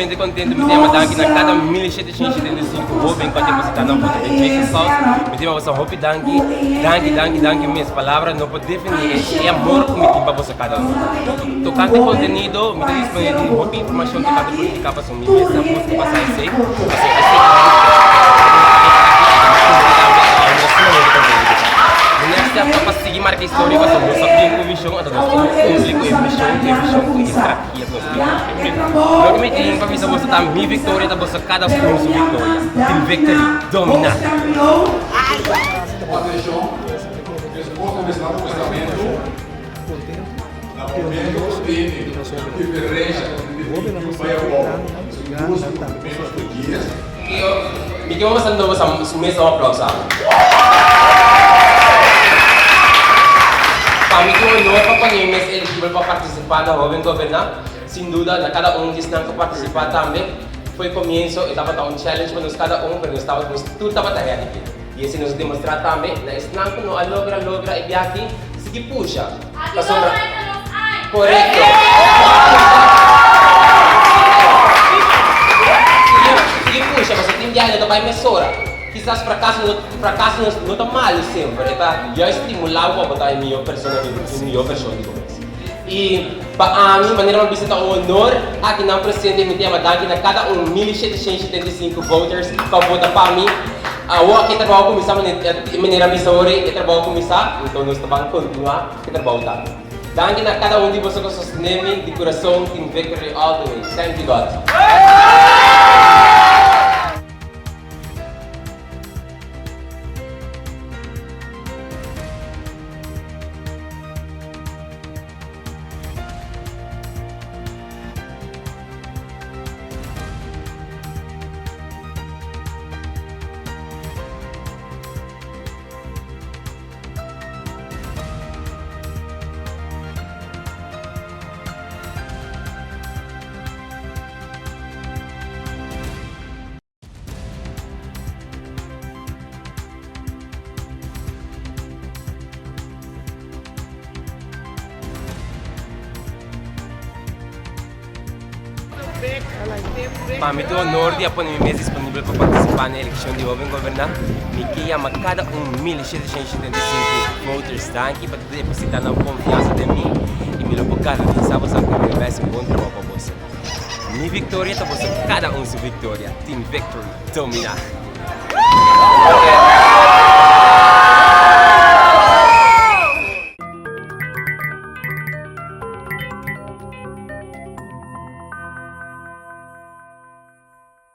sumamente kontentu. Mi ta yama danki na kada 1775 hóben ku a depositá nan voto den Jacob's House. Mi ta yama boso hopi danki, danki, danki, danki mes. Palabra no por definí e amor ku mi tin pa boso kada un. Tokante kontenido, mi ta disponé di hopi informashon tokante politika pasobra mi mes ta buska pa sa esei. Pasobra esei ta mi buska. Mi next step ta pa sigui marka historia pasobra nos a bin ku un vishon, anto nos tin ku kumpli ku e mishon, ku e vishon, ku e strategia ku nos tin. Loke mi tin pa bisa boso ta mi viktoria ta boso kada un su viktoria. Team Victory, domina! Atenshon, Despues di mester na pensamentu, na momento ku tene diferensha entre 21 bai abou i músiko ku ménos ku dies. Mi ke boso no boso su mes un aplauso awe. Pa mi tin honor pa pone mi mes eligibel pa partisipá na Hoben Goberná. Sin duda na kada un di esnan ku partisipá tambe. Fo'i komienso e tabata un challenge pa nos kada un, pero nos tabata nos tur tabata ready p'e. I esei nos a demostrá tambe na esnan ku no a logra logra e biaha aki, sigui pusha. Pasobra. Korekto. Sigui pusha, pasobra tin biaha no ta bai mesora. Kisas frakaso no frakaso no ta malu semper, e ta juist stimulá bo pa bo ta e mihó persona di e mihó vershon di bo mes. I pa ami, manera mi a bisa ta un honor aki nan presente, mi ta yama danki na kada un 1775 voters ku a vota pa mi. Awor e trabou a kuminsá manera a bisa ora e trabou a kuminsá, anto nos ta ban kontinuá ku e trabou tambe. Danki na kada un di boso ku a sostené mi di kurason, Team Victory all the way. Thank you God. Pa mi ta un honor di a pone mi mes disponibel pa partisipá na e elekshon di Hoben Goberná. Mi ke yama kada un 1775 voters danki pa depositá nan konfiansa den mi i mi lo por garantisá boso ku mi lo bai hasi un bon trabou pa boso. Mi viktoria ta boso kada un su viktoria. Team Victory, domina!